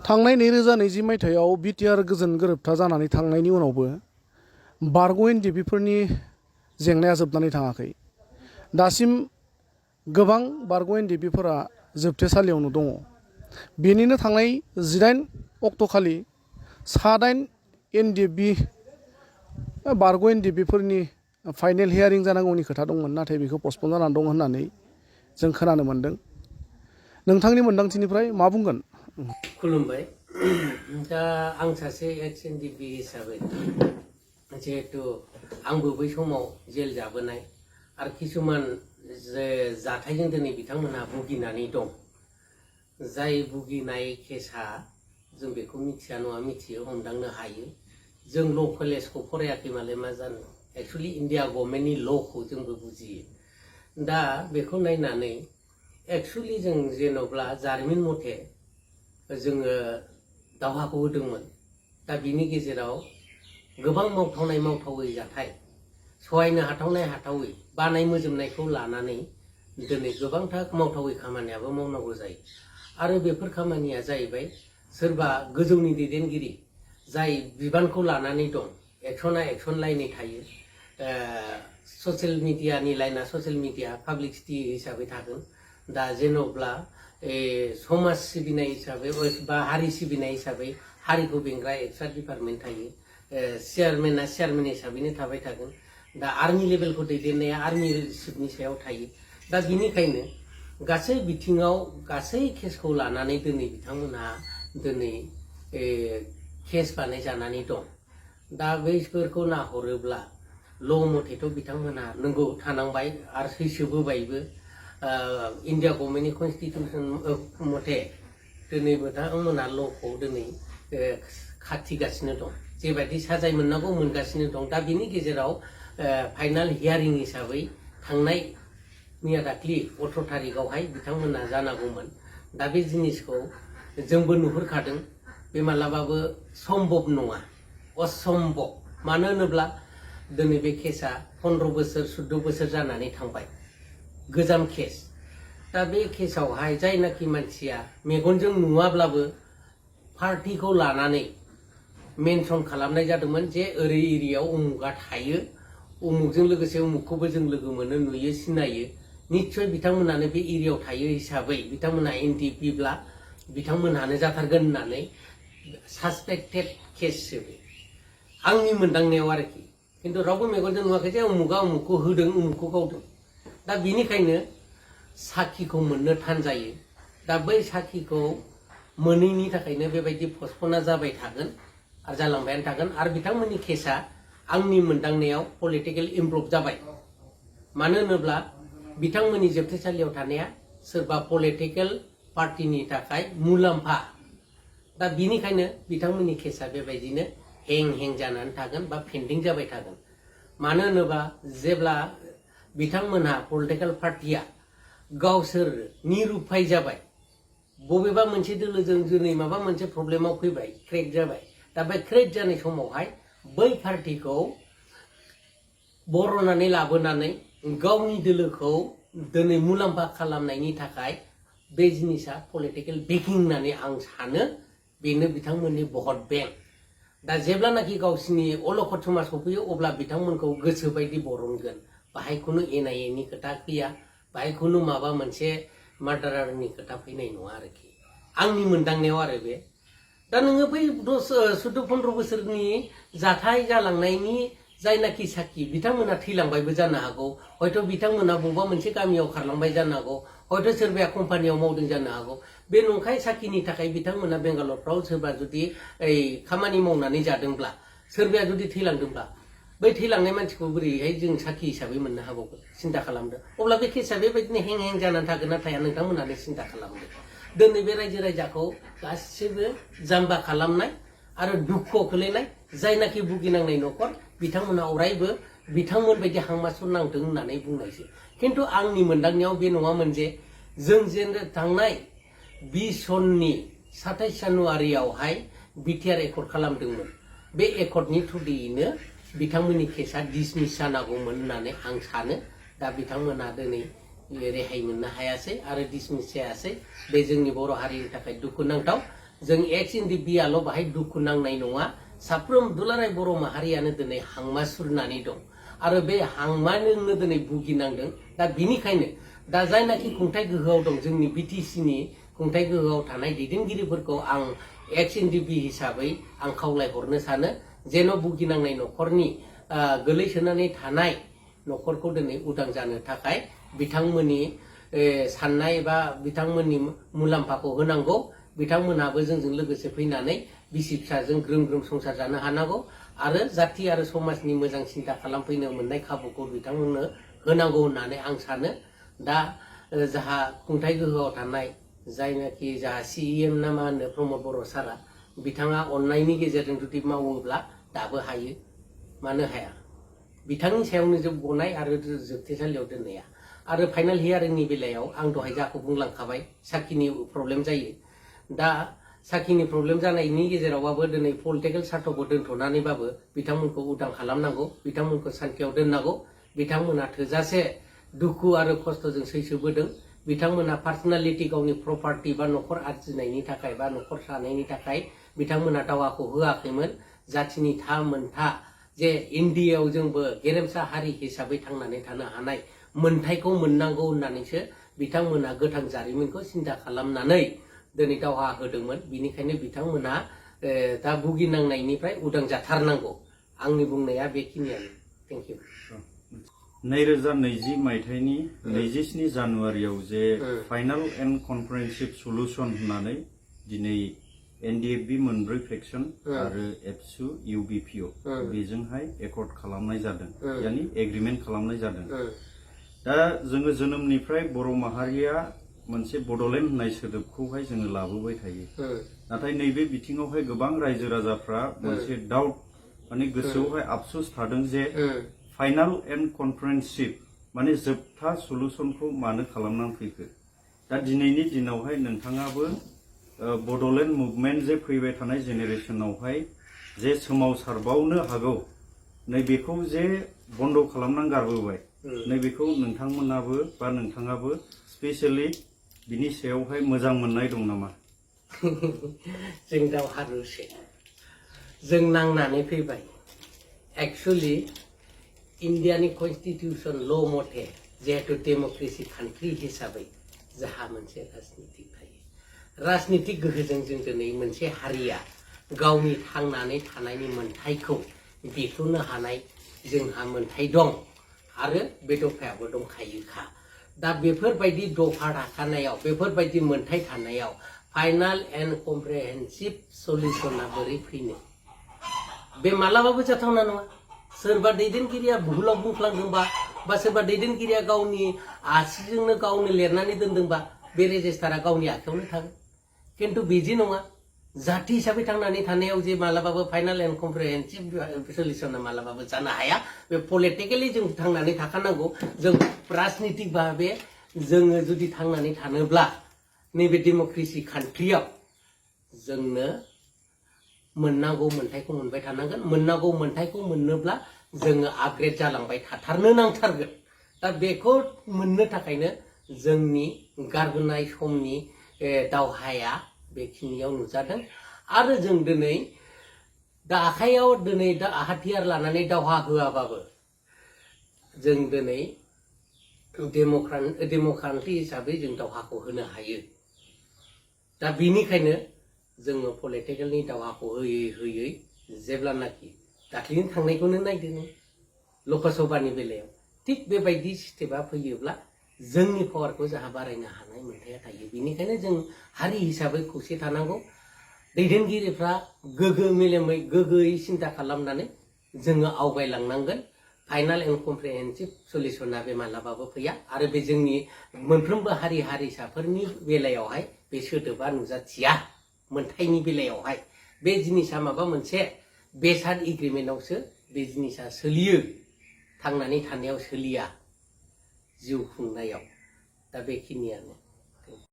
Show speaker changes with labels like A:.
A: थांनाय 2020 मायथाइयाव बिटिआर गोजोन गोरोबथा जानानै थांनायनि उनावबो बारग' एनडिएफबिफोरनि जेंनाया जोबनानै थाङाखै। दासिम गोबां बारग' एनडिएफबिफोरा जोबथेसालियावनो दङ। बेनिनो थांनाय 18 अक्ट'खालि 9 एनडिएफबि बारग' एनडिएफबिफोरनि फाइनेल हियारिं जानांगौनि खोथा दंमोन, नाथाय बेखौ पस्टपन जानानै दं होननानै जों खोनानो मोन्दों। नोंथांनि मोन्दांथिनिफ्राय मा बुंगोन?
B: खुलुमबाय। दा आं सासे एक्स एनडिएफबि हिसाबै जिहेतु आंबो बै समाव जेल जाबोनाय आरो किसुमान जाथायजों दिनै बिथांमोनहा भुगिनानै दं। जाय भुगिनाय केसा जों बेखौ मिथिया नङा मिथियो, हमदांनो हायो। जों ल' कलेजखौ फरायाखै मालाय मा जानो, एक्सुवेलि इन्डिया गभर्नमेन्टनि ल'खौ जोंबो बुजियो। दा बेखौ नायनानै एक्सुवेलि जों जेन'ब्ला जारिमिन मथे जोङो दावहाखौ होदोंमोन। दा बिनि गेजेराव गोबां मावथावनाय मावथावै जाथाय, सहायनो हाथावनाय हाथावै, बानाय मोजोमनायखौ लानानै दिनै गोबांथार मावथावै खामानियाबो मावनांगौ जायो। आरो बेफोर खामानिया जाहैबाय सोरबा गोजौनि दैदेनगिरि जाय बिबानखौ लानानै दं, एक्सना एक्सन लाइनै थायो, ससियेल मिडियानि लाइना ससियेल मिडिया पाब्लिसिटि हिसाबै थागोन। दा जेन'ब्ला समाज सिबिनाय हिसाबै बा हारि सिबिनाय हिसाबै हारिखौ बेंग्रा एक्सट्रा डिपार्टमेन्ट थायो, चेयारमेना चेयारमेन हिसाबैनो थाबाय थागोन। दा आर्मि लेभेलखौ दैदेननाया आर्मि चिफनि सायाव थायो। दा बिनिखायनो गासै बिथिङाव गासै केसखौ लानानै दिनै बिथांमोनहा दिनै केस बानायजानानै दं। दा बैफोरखौ नाहरोब्ला ल' मथेथ' बिथांमोनहा नंगौ थानांबाय आरो सैसोबोबायबो। इन्डिया गभर्नमेन्टनि कनस्टिटिउसन मथे दिनै बिथांमोनहा ल'खौ दिनै खाथिगासिनो दं, जेबायदि साजाय मोननांगौ मोनगासिनो दं। दा बिनि गेजेराव फाइनाल हियारिं हिसाबै थांनाय मैया दाख्लि 18 थारिखआवहाय बिथांमोना जानांगौमोन। दा बे जिनिसखौ जोंबो नुहुरखादों, बे मालाबाबो सम्भब नङा, असम्भब। मानो होनोब्ला दिनै बे केसा 15 बोसोर 14 बोसोर जानानै थांबाय, गोजाम केस। दा बे केसावहाय जायनाखि मानसिया मेगनजों नुवाब्लाबो पार्टिखौ लानानै मेनसन खालामनाय जादोंमोन जे ओरै एरियायाव उमुगा थायो, उमुगजों लोगोसे उमुगखौबो जों लोगो मोनो, नुयो, सिनायो, निस्सय बिथांमोनानो बे एरियायाव थायो हिसाबै बिथांमोनहा एनडिएफबिब्ला बिथांमोनहानो जाथारगोन होननानै सासपेक्टेड केससो बे आंनि मोनदांनायाव आरोखि। खिन्थु रावबो मेगनजों नुवाखै जे उमुगा उमुगखौ होदों, उमुगखौ गावदों। दा बिनिखायनो साखिखौ मोननो थान जायो। दा बै साखिखौ मोनैनि थाखायनो बेबायदि पस्टपना जाबाय थागोन आरो जालांबायानो थागोन। आरो बिथांमोननि केसा आंनि मोनदांनायाव पलिटिकेल इमप्रुभ जाबाय। मानो होनोब्ला बिथांमोननि जोबथेसालियाव थानाया सोरबा पलिटिकेल पार्टिनि थाखाय मुलाम्फा। दा बिनिखायनो बिथांमोननि केसा बेबायदिनो हें जानानै थागोन बा पेन्डिं जाबाय थागोन। मानो होनोबा जेब्ला बिथांमोनहा पलिटिकेल पार्टिया गावसोर निरुपाय जाबाय, बबेबा मोनसे दोलोजों दिनै माबा मोनसे प्रब्लेमाव फैबाय, क्रेक जाबाय। दा बे क्रेक जानाय समावहाय बै पार्टिखौ बरनानै लाबोनानै गावनि दोलोखौ दिनै मुलाम्फा खालामनायनि थाखाय बे जिनिसा पलिटिकेल बेकिं होननानै आं सानो। बेनो बिथांमोननि भट बेंक। दा जेब्लानाखि गावसिनि अलखद समा सफैयो अब्ला बिथांमोनखौ गोसोबायदि बरनगोन। बाहाय खुनु एना एनि खोथा फैया, बाहाय खुनु माबा मोनसे मार्डारारनि खोथा फैनाय नङा आरोखि, आंनि मोनदांनायाव आरो बे। दा नोङो बै 14-15 बोसोरनि जाथाय जालांनायनि जायनाखि साखि, बिथांमोना थैलांबायबो जानो हागौ, हयथ' बिथांमोना बबेबा मोनसे गामियाव खारलांबाय जानो हागौ, हयथ' सोरबाया कम्पानियाव मावदों जानो हागौ। बे नंखाय साखिनि थाखाय बिथांमोना बेंगालरफ्राव सोरबा जुदि खामानि मावनानै जादोंब्ला, सोरबाया जुदि थैलांदोंब्ला, बै थैलांनाय मानसिखौ बोरैहाय जों साखि हिसाबै मोननो हाबावगोन? सिन्था खालामदो। अब्ला बे केसा बेबायदिनो हें जानानै थागोन ना थाया नोंथांमोनानो सिन्था खालामदो। दिनै बे रायजो राजाखौ गासिबो जाम्बा खालामनाय आरो दुखुआव खोलैनाय जायनाखि भुगिनांनाय न'खर, बिथांमोना अरायबो बिथांमोन बायदि हांमासुर नांथों होननानै बुंनायसो। खिन्थु आंनि मोनदांनायाव बे नङामोन जे जों जेन थांनाय 20 सननि 27 जानुवारियावहाय बिटिआर एकर्ड खालामदोंमोन, बे एकर्डनि थ्रुयैनो बिथांमोननि केसा डिसमिस जानांगौमोन होननानै आं सानो। दा बिथांमोना दिनै रेहाय मोननो हायासै आरो डिसमिस जायासै। बे जोंनि बर' हारिनि थाखाय दुखुनांथाव जों एक्स एनडिपिआल' बाहाय दुखु नांनाय नङा साफ्रोम दुलाराय बर' माहारियानो दिनै हांमा सुरनानै दं आरो बे हांमाजोंनो दिनै भुगिनांदों दा बिनिखायनो दा जायनाखि खुंथाय गोहोआव दं जोंनि बिटिसिनि खुंथाय गोहोआव थानाय दैदेनगिरिफोरखौ आं एक्स एनडिपि हिसाबै आं खावलायहरनो सानो जेन' भुगिनांनाय न'खरनि गोलैसोनानै थानाय न'खरखौ दिनै उदां जानो थाखाय बिथांमोननि साननाय बा बिथांमोननि मुलाम्फाखौ होनांगौ बिथांमोनहाबो जोंजों लोगोसे फैनानै बिसि फिसाजों ग्रोम ग्रोम संसार जानो हानांगौ आरो जाथि आरो समाजनि मोजां सिन्था खालामफैनो मोननाय खाबुखौ बिथांमोननो होनांगौ होननानै आं सानो दा जाहा खुंथाय गोहोआव थानाय जायनाखि जाहा CEM ना मा होनो प्रमद बर' सारा बिथाङा अननायनि गेजेरजों जुदि मावोब्ला दाबो हायो मानो हाया बिथांनि सायावनो जों गनाय आरो जोबथेसालियाव दोननाया आरो फाइनाल हियारिंनि बेलायाव आं दहाय जाखौ बुंलांखाबाय साखिनि प्रब्लेम जायो दा साखिनि प्रब्लेम जानायनि गेजेरावबाबो दिनै पलिटिकेल सार्थखौ दोनथ'नानैबाबो बिथांमोनखौ उदां खालामनांगौ बिथांमोनखौ सान्थियाव दोननांगौ बिथांमोना थोजासे दुखु आरो खस्थ'जों सैसोबोदों बिथांमोना पार्सनेलिटि गावनि प्रपार्टि बा न'खर आरजिनायनि थाखाय बा न'खर सानायनि थाखाय बिथांमोना दावाखौ होआखैमोन जाथिनि था मोनथा जे इन्डियायाव जोंबो गेरेमसा हारि हिसाबै थांनानै थानो हानाय मोनथायखौ मोननांगौ होननानैसो बिथांमोना गोथां जारिमिनखौ सिन्था खालामनानै दिनै दावहा होदोंमोन बिनिखायनो बिथांमोना दा भुगिनांनायनिफ्राय उदां जाथारनांगौ आंनि बुंनाया बेखिनियानो थेंक इउ
C: 2020 मायथाइनि 27 जानुवारियाव जे फाइनाल एन्ड कनफ्रेन्सिभ सलुसन होननानै दिनै एनडिएफबि मोनब्रै फेक्सन आरो एबसु इउबिपिअ बेजोंहाय एकर्ड खालामनाय जादों यानि एग्रिमेन्ट खालामनाय जादों दा जोङो जोनोमनिफ्राय बर' माहारिया मोनसे बड'लेण्ड होननाय सोदोबखौहाय जोङो लाबोबाय थायो नाथाय नैबे बिथिङावहाय गोबां रायजो राजाफ्रा मोनसे डाउट माने गोसोआवहाय आफसोस थादों जे फाइनाल एन्ड कनफ्रेन्सिभ माने जोबथा सलुसनखौ मानो खालामनानै फैखो दा दिनैनि दिनावहाय नोंथाङाबो बड'लेण्ड मुभमेन्ट जे फैबाय थानाय जेनेरेसनावहाय जे सोमावसारबावनो हागौ नैबेखौ जे बन्द' खालामनानै गारबोबाय नैबेखौ नोंथांमोनाबो बा नोंथाङाबो स्पेसियेलि बिनि सायावहाय मोजां मोननाय दं नामा
B: जों दावहारुसो जों नांनानै फैबाय एक्चुअली इन्डियानि कन्स्टिटिउसन ल' मथे जिहेतु डेम'क्रेसि कान्ट्रि हिसाबै जाहा मोनसे राजनितिक थायो राजनितिक गोहोजों जों दिनै मोनसे हारिया गावनि थांनानै थानायनि मोन्थायखौ बेखेवनो हानाय जोंहा मोन्थाय दं आरो बे दफायाबो दंखायोखा दा बेफोरबायदि दफा थाखानायाव बेफोरबायदि मोन्थाय थानायाव फाइनाल एन्ड कमप्रिहेन्सिभ सलिउसना बोरै फैनो बे मालाबाबो जाथावना नङा सोरबा दैदेनगिरिया भुलाव बुंफ्लांदोंबा बा सोरबा दैदेनगिरिया गावनि आसिजोंनो गावनो लिरनानै दोनदोंबा बे रेजिस्टारा गावनि आखायावनो थागोन खिन्थु बिदि नङा जाथि हिसाबै थांनानै थानायाव जे मालाबाबो फाइनाल एन्ड कमप्रिहेन्सिभ सलिउसना मालाबाबो जानो हाया बे पलिटिकेलि जों थांनानै थाखानांगौ जों राजनितिक भाबे जोङो जुदि थांनानै थानोब्ला नैबे डेम'क्रेसि कान्ट्रियाव जोंनो मोननांगौ मोन्थायखौ मोनबाय थानांगोन मोननांगौ मोन्थायखौ मोननोब्ला जोङो आपग्रेड जालांबाय थाथारनो नांथारगोन दा बेखौ मोननो थाखायनो जोंनि गारबोनाय समनि दावहाया बेखिनियाव नुजादों आरो जों दिनै दा आखाइयाव दिनै दा हाथियार लानानै दावहा होआबाबो जों दिनै डेम'क्रेसि हिसाबै जों दावहाखौ होनो हायो दा बेनिखायनो जोङो पलिटिकेलनि दावहाखौ होयै होयै जेब्लानाखि दाख्लैनि थांनायखौनो नायदो नों लकसभानि बेलायाव थिग बेबायदि सिस्टेमा फैयोब्ला जोंनि पावारखौ जाहा बारायनो हानाय मोन्थाया थायो बेनिखायनो जों हारि हिसाबै खौसे थानांगौ दैदेनगिरिफ्रा गोगो मेलेमै गोगोयै सिन्था खालामनानै जोङो आवगायलांनांगोन फाइनाल एन्ड कमप्रिहेन्सिभ सलिउसना बे मालाबाबो फैया आरो बे जोंनि मोनफ्रोमबो हारि हारिसाफोरनि बेलायावहाय बे सोदोबा नुजाथिया मोन्थायनि बेलायावहाय बे जिनिसा माबा मोनसे बेसाद एग्रिमेन्टआवसो बे जिनिसा सोलियो थांनानै थानायाव सोलिया जिउ खुंनायाव दा बेखिनियानो